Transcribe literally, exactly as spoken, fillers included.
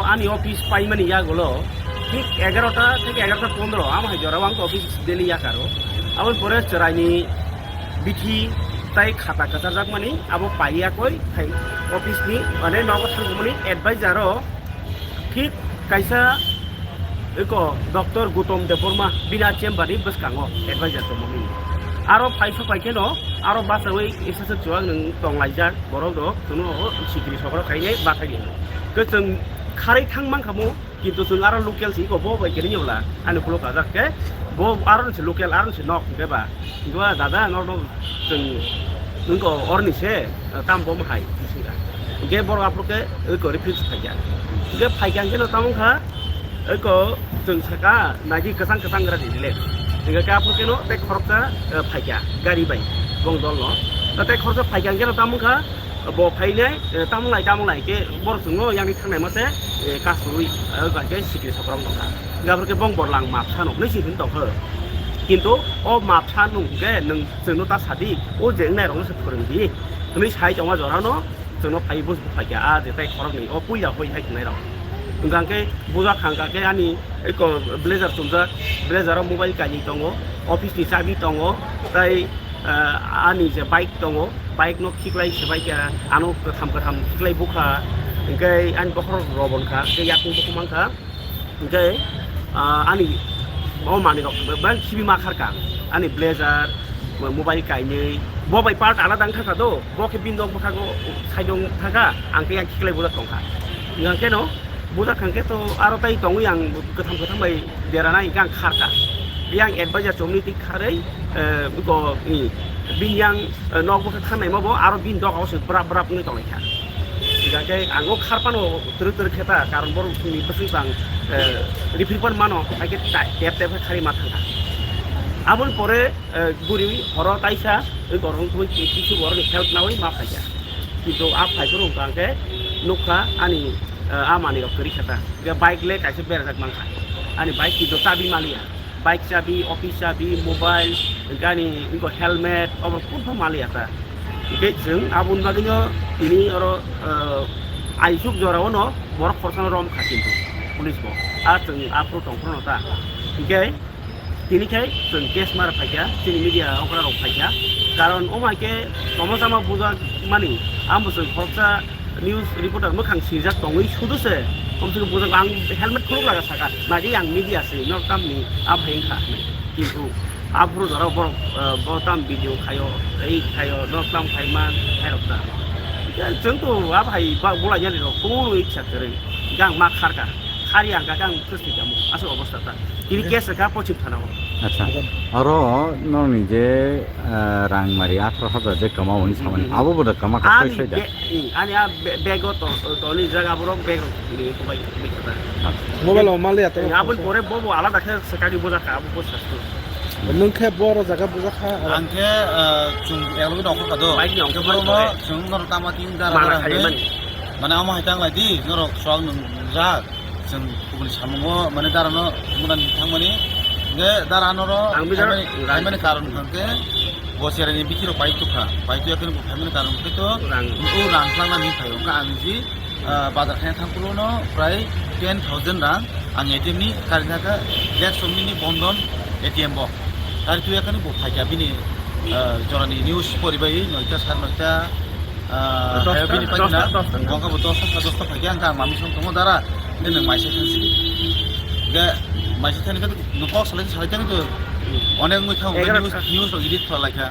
Ani office paimani yagulo, thik egarota theke egarota pondro, amo hai jora ang office daily yakaro. Aboni pore chwraini bithi tai khata kwcharjakmani, abo paiya koi, hai office ni, mane nogo thangmani advisor o, thik kaisa eko Doctor Gautam Debbarma bini chamber ni bwskango advisor tongmani. Aro phai phapai kheno, aro bachawi isa se chuak nwng tonglaijak, borok rok, chwngno o sikiri sokro khainai bathai di. Khe chwng kharwi thang mankha mo, kintu chwng aro local si ko bo bai khe ringya bwla, ani khulo kajak khe, bo aro ni se local, aro ni se nok hwnkhe ba, hwnkhe ba dada, norno chwng, nwng ko orni se, tam bo hai, hwnkhe borok aphuru khe, oi ko refuse phaikha. Hwnkhe phaikha hwnkhe no tamo kha, oi ko chwng saka, nagi kwchang kwchang gra di le. Hwnkhe khe aphuru khe no tei khoroksa, phaikha, gari bai, bong dol no. Tei khoroksa phaikha hwnkhe no tamo kha, bo phainai, tamo lai, tamo lai, khe borok chwngno yang ni thangnai ma se, kasurwi, bai khe sikiri sokrong tongkha. Hwnkhe aphuru khe bong borlang mapsa no, hwnwi se hwn tongkha. Kintu o mapsa nung hwnkhe nwng chwngno ta sadi, o je wngnai rokno se phwrwng di. Hwnwi sai tongma jorano chwngno phai bo phaikha, a je tai khoroknwi, o puila hoi hai tongnai rok. Hwnkha khe buja khangkha khe ani eko blazer chumjak, blazer o mobile kainwi tongo, office ni chabi tongo, tai, ani je bike tongo, bike no khiklai se bai kha, ano kwtham kwtham khiklai bukha, hwnkhe ani bokhorok robon kha, tei yakung bukhuk mankha, hwnkhe, ani o manwi rok bang khibi ma kharkha, ani blazer, mobile kainwi, bo bai part alada wngkha do, bo khe bini nok bwkhago side o thangkha, ang khe yang khiklai bujak tongkha. Hwnkhe no, bujak khang khe to aro tai tongwi ang kwtham kwtham bai dera nai hwnkhe ang kharkha. Yang advisor chomni twi kharwi, ko, bini yang, nok bwkha thangnaima bo aro bini doga o se brap brap wngwi tonglaikha. Hwnkhe ang o kharphano twrwk twrwk khe ta, karon borok ni bwswk bang, refer pan mano, hai khe tep tep khe kharwi ma thangkha. Aboni pore, guri horo taisa, oi borok wngthumwi kisu borok ni help nawi ma phaikha. Kintu a phaiphuru hwnkha hwnkhe nukha ani, a manwi rok kwrwi khe ta. Hwnkhe bike le kaisa berajak mankha. Ani bike kintu chabi maliya. Bike chabi, office chabi, mobile, hwnkhe ani helmet, obo kunu maliya ta. Hwnkhe chwng aboni bagwino tini oro, aisuk jora o no borok khoroksa no rom kha kintu police bo. A chwng aphuru tongphuru no ta. Hwnkhe tini khe chwng case mara phaikha, chini media okra rok phaikha. Karon omo hai khe tongma chama bujak mani, amo chwng khoroksa news reporter mwkhang singjak tongwi sudu se, komse kom bujak ang helmet khuluk laga saka, nai di ang media se, nok tamni a bhai wngkha hinwi. Kintu aphuru jora borok, bo tam video khaio, ei khaio, nok tam khai man, khairok ta. Chwng to a bhai bulai yani rok, kunu iksa kwrwi, hwnkhe ang ma kharkha, khari ang kha khe ang thwsni kamo, aswk obostha ta. Tini case kha Pochim Thana o. Aro nokni je, rang mari atharo hajar je kama hwnwi samani, abo bo da kama kha soi soi da. Ani a bag o to, toni jaga borok bag rok ni kubai kubai kha ta. Mobile o maliya to. Aboni pore bo bo alada khe swkagwi bujak kha, abo bo sasto. Nwng khe boro jaga bujak kha? Ang khe, chwng eklogi nongkhor kha do. Bike ni hwnkhe ongkhor boro no chwng norok tama tin dara dara hwnwi. Mane omo hai tanglai di, norok swak nwng jak. Chwng kubuni samungo mane dara no muna ni thangmani. Hwnkhe dara noro phaimani karon hwnkhe bo cherai ni bithi rok pai tukha. Pai tuya khe bo phaimani karon hwnkhe to o rang khlangna ni phai hwnkhe ang ji bazar khaina thangphuru no prai ten thousand rang ang A T M ni kari thangkha, Dex Omni ni Bandhan A T M bo. Kari tuya khe bo phaikha bini, jorani news poribai noita sar noita, bini paina bongkha bo dosta sa dosta phaikha hwnkhe ang mami song tongo dara, hwnkhe nwng maisa thang si. Hwnkhe maisa thang khe nwng kok salai salai thang to onek wngwi thang hwnkhe news rok edit khlai laikha.